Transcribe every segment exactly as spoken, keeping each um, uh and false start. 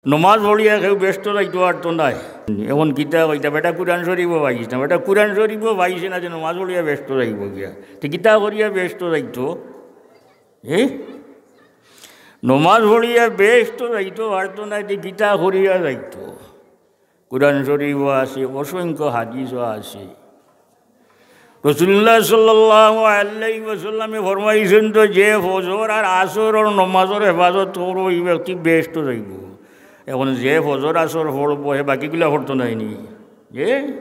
নমাজ পড়িয়া কেউ বেহেস্তো যাইতো পারতো নায়। এখন কিতা কইতা, বেটা কুরআন শরীফও পাইছে না, বেটা কুরআন শরীফও পাইছে না যে নমাজ পড়িয়া বেহেস্তো যাইবো গিয়া। তে কিতা করিয়া বেহেস্তো যাইতো? এ? নমাজ পড়িয়া বেহেস্তো যাইতো পারতো নায়, তে কিতা করিয়া যাইতো? কুরআন শরীফও আছে, অসংখ্য হাদিসও আছে। রাসূলুল্লাহ সাল্লাল্লাহু আলাইহি ওয়াসাল্লামে ফরমাইছইন তো, যে ফজর আর আসরর নমাজর হেফাজত করবো, ই ব্যক্তি বেহেস্তো যাইবো। এখন যে ফজর আসর পড়বো, হে বাকিগুলা পড়তো নায় নি? এ?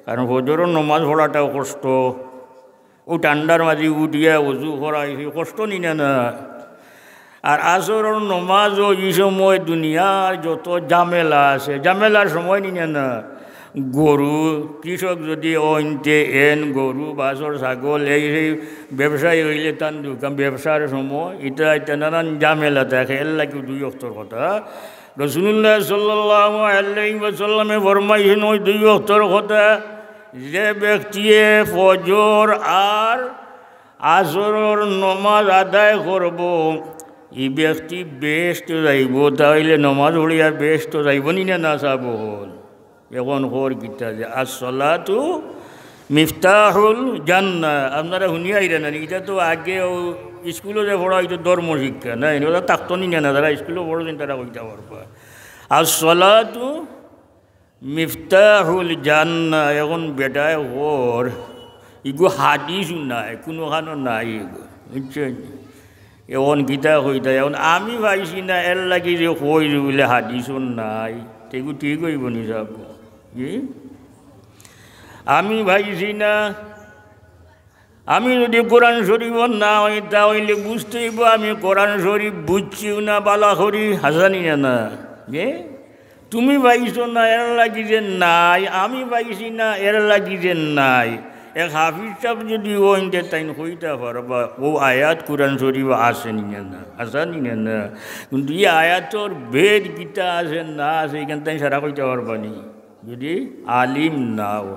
কারণ ফজরর নমাজ পড়াটাও কষ্ট। অউ ঠান্ডার মাঝে উঠিয়া অজু করা, ই কষ্ট নি না, না? আর আসরর নমাজও ই সময় দুনিয়ার যত ঝামেলা আছে, ঝামেলার সময় নি না, না? গরু, কৃষক যদি অইন তে এন গরু, বাছর, ছাগল, এই সেই ব্যবসায়ী অইলে তান দোকান, ব্যবসার সময়, ইতা ইতা নানান ঝামেলা থাকে, এর লাগি দুই অক্তর কথা। রাসূলুল্লাহ সাল্লাল্লাহু আলাইহি ওয়াসাল্লামে ফরমাইছইন অউ দুই অক্তর কথা, যে ব্যক্তিয়ে ফজর আর আসরর নমাজ আদায় করবো, ই ব্যক্তি বেহেস্তো যাইবো। তা অইলে নমাজ পড়িয়া বেহেস্তো যাইবো নি না, না সাব অকল? এখন কর কিতা যে, "আসসালাতু মিফতাহুল জান্নাহ।" আপনারা হুনিয়া আইরা না নি? ইটা তো আগে অউ স্কুলো যে পড়া অইতো ধর্ম শিক্ষা, না? ইনো থাকতো নি না, না? যারা স্কুলো পড়ছইন তারা কইতা পারবা। "আসসালাতু মিফতাহুল জান্নাহ।" এখন বেটায় কর, ইগু হাদিসও নাই, কুনুখানো নাই ইগু, বুঝছইন? এখন কিতা কইতা, এখন আমি পাইছি না, এর লাগি যে কইর বুলে হাদিসও নাই, তে ইগু ঠিক অইবো নি সাব? জি? আমি পাইছি না, আমি যদি কোরআন শরীফ না অই, তা অইলে বুঝতে অইবো আমি কোরআন শরীফ বুঝছিও না বালা করি, হাছা নি না, না? জি? তুমি পাইছো না, এর লাগি যে নাই, আমি পাইছি না, এর লাগি যে নাই। এক হাফিজ সাব যদি অইন তে তাইন কইতা পারবা, অউ আয়াত কোরআন শরীফ আছে নি না, না, আছে নি না, না। কিন্তু ই আয়াতর ভেদ কিতা আছে না আছে, ইখান তাইন সারা কইতা পারবা নি, যদি আলিম না অয়।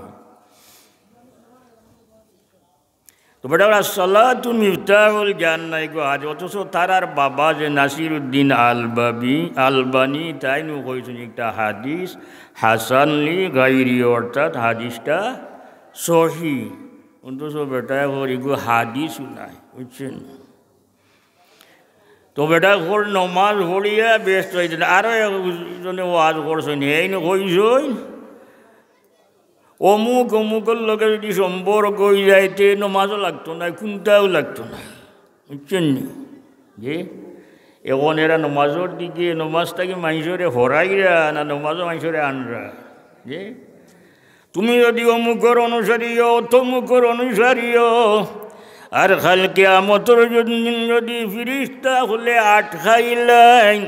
তো বেটা, "আসসালাতু মিফতাহুল জান্নাহ" ইগু হাদিস, অথচ তারার বাবা যে নাসিরুদ্দিন আলবাবি, আলবানি, তাইনও কইছইন একটা হাদিস হাসান লি গাইরি, অর্থাৎ হাদিসটা সহি। অথচ বেটায় কর ইগু হাদিসও নাই, বুঝছইন? তো বেটায় কর নমাজ পড়িয়া বেহেস্তো যাইতো নায়। আরো একজনে ওয়াজ করছইন, হেইন কইছইন, অমুক অমুকর লগে যদি সম্পর্ক অই যায়, তে নমাজও লাগতো নায়, কুন্তাও লাগতো নায়, বুঝছইন নি? জি? এখন এরা নমাজর দিকে, নমাজ থাকি মানষরে হরাইরা না নমাজও মানষরে আনরা? জি? তুমি যদি অমুকর অনুসারী অও, তমুকর অনুসারী অও, আর কাইল কিয়ামতর দিন যদি ফিরিস্তা অকলে আটকাইলাইন,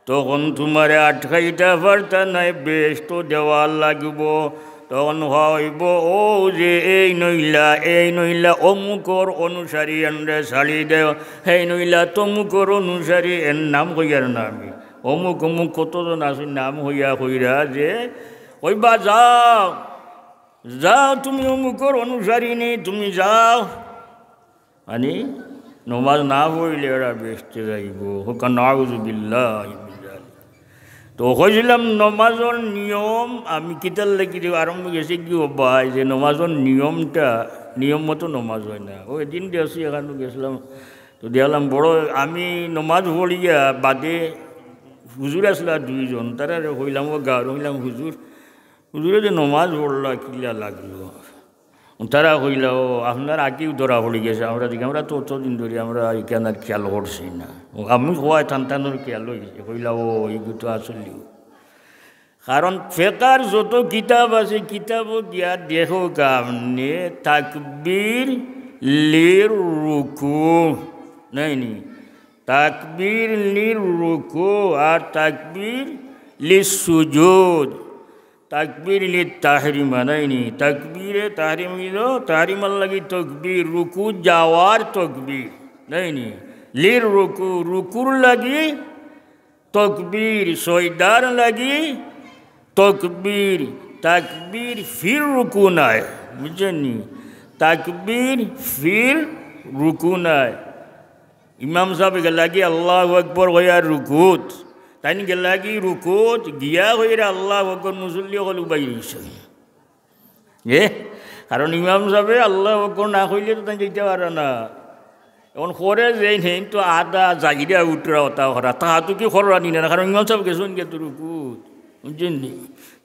তখন তুমারে আটকাইতা পারতা নায়, বেহেস্তো দেওয়া লাগিবো। তখন কইবো, "অউ যে এইন অইলা, এইন অইলা অমুকর অনুসারী, এনরে ছাড়ি দেও, হেইন অইলা তমুকর অনুসারী", এর নাম কইয়ার না আমি। অমুক অমুক কতজন আছে নাম কইয়া কইরা যে, কইবা, "যাও, যাও, তুমি অমুকর অনুসারী নি, তুমি যাও।" মানি, নমাজ না পড়লে এরা বেহেস্তে যাইবো। কউক্কা নাউজুবিল্লাহি মিন যালিক। তো কইছিলাম, নমাজর নিয়ম আমি কিতার লাগি যে আরম্ভ গেছে কি ভাই, যে নমাজর নিয়মটা, নিয়ম মতো নমাজ অয় না। অউ এদিন দেখছি, এখানো গেছিলাম, তো দেখলাম বড়, আমি নমাজ পড়িয়া বাদে হুজুর আসলা দুইজন, তারারে কইলাম, "ও গাঁওর", কইলাম, "হুজুর, হুজুরে যে নমাজ পড়লা, কিলা লাগলো?" তারা কইলা, "ও, আপনার আগেউ ধরা পড়ি গেছে, আমরা দেখি, আমরা তো অতদিন ধরি আমরা ইখান আর খেয়াল করছি না।" ও, আমি কওয়ায় তান তানর খেয়াল অইছে, কইলা, "ও, ইগু তো আসলেউ।" কারণ ফেকার যত কিতাব আছে, কিতাবো গিয়া দেখউক্কা আপনে তাকবীর লির রুকু, নায় নি? তাকবীর লির রুকু আর তাকবীর লিস সুজুদ। তাকবীর লিত তাহরিমা, নায় নি? তাকবীরে তাহরিম অইলো, তাহরিমার লাগি তকবীর, রুকু যাওয়ার তকবীর, নায় নি? লির রুকু, রুকুর লাগি তকবীর, সইদার লাগি তকবীর, তাকবীর ফির রুকু নায়, বুঝছইন নি? তাকবীর ফির রুকু নায়। ইমাম সাব গেলা গি আল্লাহু আকবার কইয়া রুকুত, তাইন গেলাগি রুকুত, গিয়া কইরা আল্লাহু আকবার, মুসল্লি অকল উবাই রইছে। এ? কারণ ইমাম সাবে আল্লাহু আকবার না কইলে তো তাইন যাইতা পাররা না। অখন করে যেইন, হেইন তো আদা যাইরা উঠরা অতা করা, তা তো কি কররা নি না, কারণ ইমাম সাব গেছইন গিয়া তো রুকুত, বুঝছইন নি?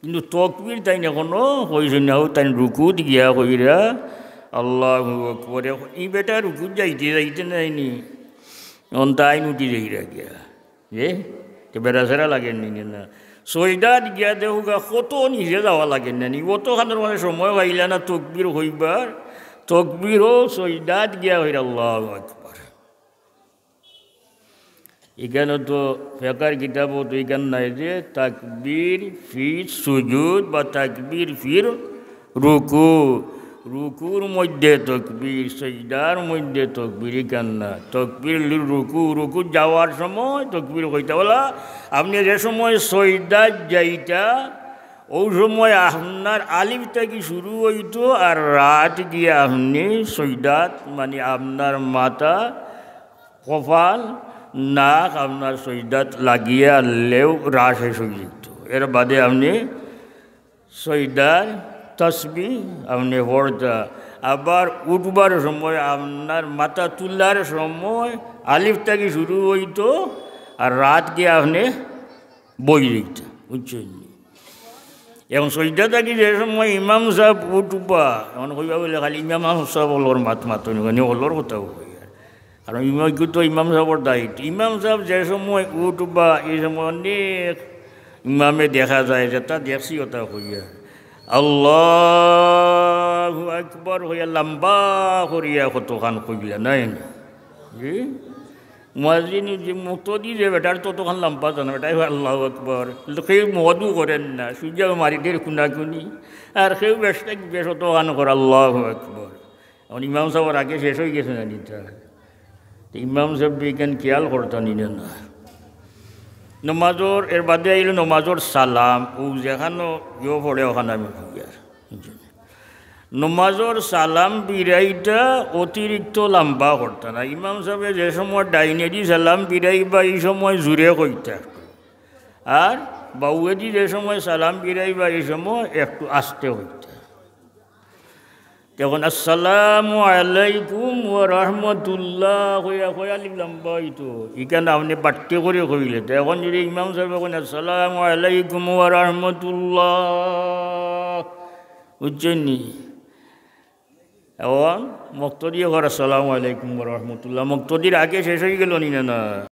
কিন্তু তকবির তাইন অখনো কইছইন না, অউ তাইন রুকুত গিয়া কইরা আল্লাহু আকবার। অখন ই বেটা রুকুত যাইতে যাইতে নাইনি, অখন তাইন উঠি যাইরা গিয়া। এ? তে বেড়াছেড়া লাগের নি না? সইদাত গিয়া দেখউক্কা, কত নিচে যাওয়া লাগের না নি? অতখানর মাঝে সময় পাইলা না তকবির কইবার, তকবিরও সইদাত গিয়া কইরা আল্লাহু আকবার। ইখানো তো ফেকার কিতাবো তো ইখান নাই যে তাকবির ফি সুজুদ বা তাকবির ফির রুকু, রুকুর মধ্যে তকবির, সজদার মধ্যে তকবির, ইখান না। তকবির লির রুকু, রুকু যাওয়ার সময় তকবির কইতা। অলা আপনে যে সময় সজদাত যাইতা, অউ সময় আপনার আলিফ থাকি শুরু অইতো, আর রাত গিয়া আপনে সজদাত, মানে আপনার মাথা, কপাল, নাক আপনার সজদাত লাগিয়া লেউ রাত শেষ অইযিতো। এর বাদে আপনে সজদার তসবি আপনে পড়তা। আবার উঠবার সময় আপনার মাথা তুলার সময় আলিফ থাকি শুরু অইতো, আর রাত গিয়া আপনে বই যাইতা, বুঝছইন নি? অখন সজদা থাকি যে সময় ইমাম সাব উঠবা, অখন কইবা বুলে খালি ইমাম সাব অকলর মাত মাতইন, অকলর কথা কইয়ার। কারণ ইমাম, ইগু তো ইমাম সাবর দায়িত্ব। ইমাম সাব যে সময় উঠবা, ই সময় অনেক ইমামে দেখা যায়, যেতা দেখছি অতা কইয়ার, আল্লাহু আকবার কইয়া লম্বা করিয়া কতখান কইলা, নায় নি? জি? মুয়াজ্জিন যে মুক্তদি যে বেটার ততখান লম্বা জানা, বেটায় কয় আল্লাহু আকবার। কিন্তু কেউ মদু করের না, সুজা মারিদের কুনাকুনি, আর কেউ বেশ থাকি বেশ অতখান কর আল্লাহু আকবার। অখন ইমাম সাবর আগে শেষ অইগেছে না নি তা? তে ইমাম সাবে ইখান খেয়াল করতা নি না? নমাজর, এর বাদে আইলো নমাজর সালাম, অউ যেখানো ইয়ো পড়ে অখান আমি কইয়ার। নমাজর সালাম ফিরাইতা অতিরিক্ত লম্বা করতা না। ইমাম সাবে যে সময় ডাইনেদি সালাম ফিরাইবা, ই সময় জুরে কইতা, আর বাউয়েদি যে সময় সালাম ফিরাইবা, ই সময় একটু আস্তে কইতা। অখন আসসালামু আলাইকুম ওয়া রাহমাতুল্লাহ কইয়া কয় আলিফ লম্বা অইতো, ইখান আপনে বাড়তি করি কইলে। তে অখন যদি ইমাম সাবে কইন আসসালামু আলাইকুম ওয়া রাহমাতুল্লাহ, বুঝছইন নি? অখন মুক্তদিয়ে কর আসসালামু আলাইকুম ওয়া রাহমাতুল্লাহ, মুক্তদির আগে শেষ অইগেলো নি না? না।